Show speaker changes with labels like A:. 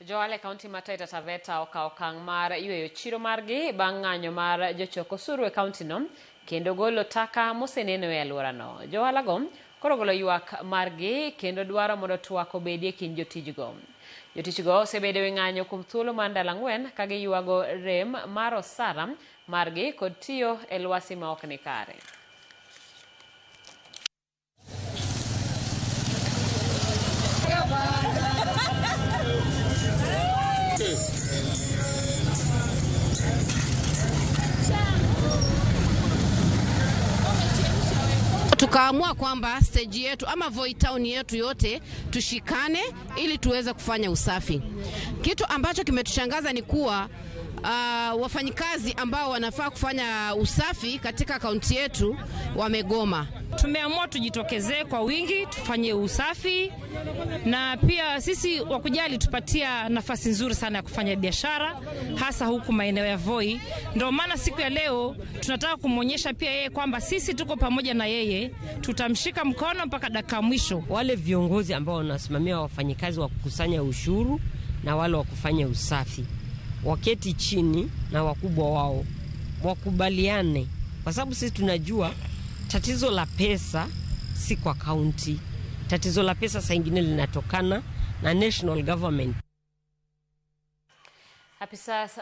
A: Johala e kaunti ma Taita Taveta okawo okang' mar yweyo chiro margi bang' ng'anyo mar jochok osuru e kaunti no kendo golo taka moseneno e alworano. Johala go koro ogolo ywak margi kendo dwaro mondo twak obedi e kind jotijgo. Jotichgo osebedo e ng'anyo kuom thuolo mar ndalo 4 ka giywago rem mar osara margi kod tiyo e lwasi ma ok ni kare.
B: Tukaamua kwamba stage yetu ama Voi Town yetu yote tushikane ili tuweze kufanya usafi. Kitu ambacho kimetushangaza ni kuwa wafanyikazi ambao wanafaa kufanya usafi katika kaunti yetu wamegoma.
C: Tumeamua tujitokezee kwa wingi tufanye usafi, na pia sisi wakujali tupatia nafasi nzuri sana ya kufanya biashara hasa huku maeneo ya Voi. Ndio maana siku ya leo tunataka kumwonyesha pia yeye kwamba sisi tuko pamoja na yeye, tutamshika mkono mpaka dakika mwisho.
D: Wale viongozi ambao wanasimamia wafanyikazi wa kukusanya ushuru na wale wa kufanya usafi waketi chini na wakubwa wao wakubaliane, kwa sababu sisi tunajua tatizo la pesa si kwa kaunti. Tatizo la pesa saa ingine linatokana na national government.
A: Afisa